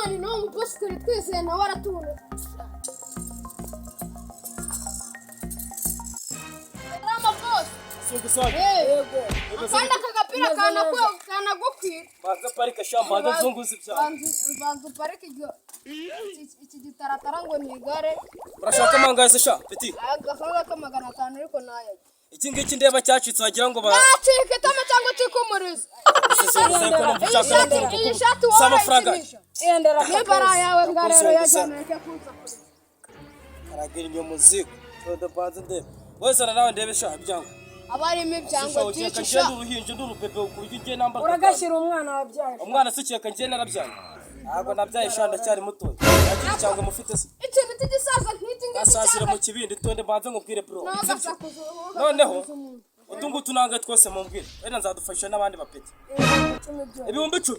Man, nawe umubosi turi twizeye, nawe aratubona. Rama boss. Sungusaga. Yego. Akandi aka gapira kanagukwira. Banza parike sha, mbanza nzunguze ibyago. Banza uparike iki gitaratara ngo ni igare. Urashaka amangahe se sha, petit? Agafaranga ka 500 ariko nayajya. Iki ngiki ndeba cyacitse wagira ngo ba Nacika itama cyangwa ucike umurizo. Sungusaga ko numva Iyi ushaka shati, no iyi shati Si wowe amafaranga. urayikinisha. Niba ari ayawe nga rero yajyana reka kuza kureba. Karagira inyuma uziko. Tonde mbanze ndebe. Wese nawe ndebe sha ibyango. Aba harimo ibyango Sha ukeka byinshi njye sha. ndi uruhinja, ndi urubebe ku buryo ugiye nambara. Uragashyira umwana wabyaye. Umwana se ukeka njye narabyaye? Ntabwo nabyaye sha, ndacyari mutoya. Ntagira icyango mufite se? Ikintu cy'igisaza nk'iki ngiki Asazira cyangwa mu kibindi, tonde mbanze nkubwire, bro. nawe Sibyo? agasakuza. Noneho utu ngutu nange twose mumbwire. Wenda nzadufasha n'abandi bapeti. 10,000 byonyine. 10,000?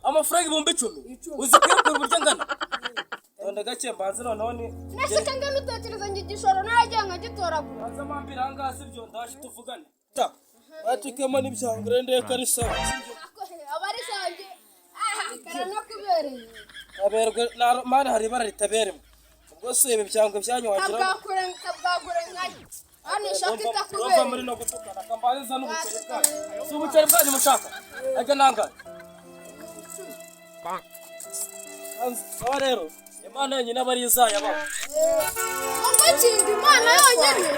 Amafaranga 10,000? Uzi kuyakura uburyo angana? Tonde gake mbanze noneho ni Nese kangana utekereza ngo igishoro naragiye nkagitoragura. Banza mpambire ahangaha, sibyo? Ndaje tuvugane. Ta batikemo n'ibyango rero ndebe ko ari sawa, sibyo? Aba ari sange aha karanakubereye. Aberwe na mani, hari ibara ritaberemo. Ubwo se ibi byango byanyu wagira ngo Kabwakure kabwagure nkayo hano ishati Urumva itakubereye. muri no gutukana, kambanza n'ubuceri bwanyu. Si ubuceri bwanyu mushaka? Ajya nangahe? Sawa rero, Imana yonyine aba ari izayabaho. Ubwo kinga Imana yonyine.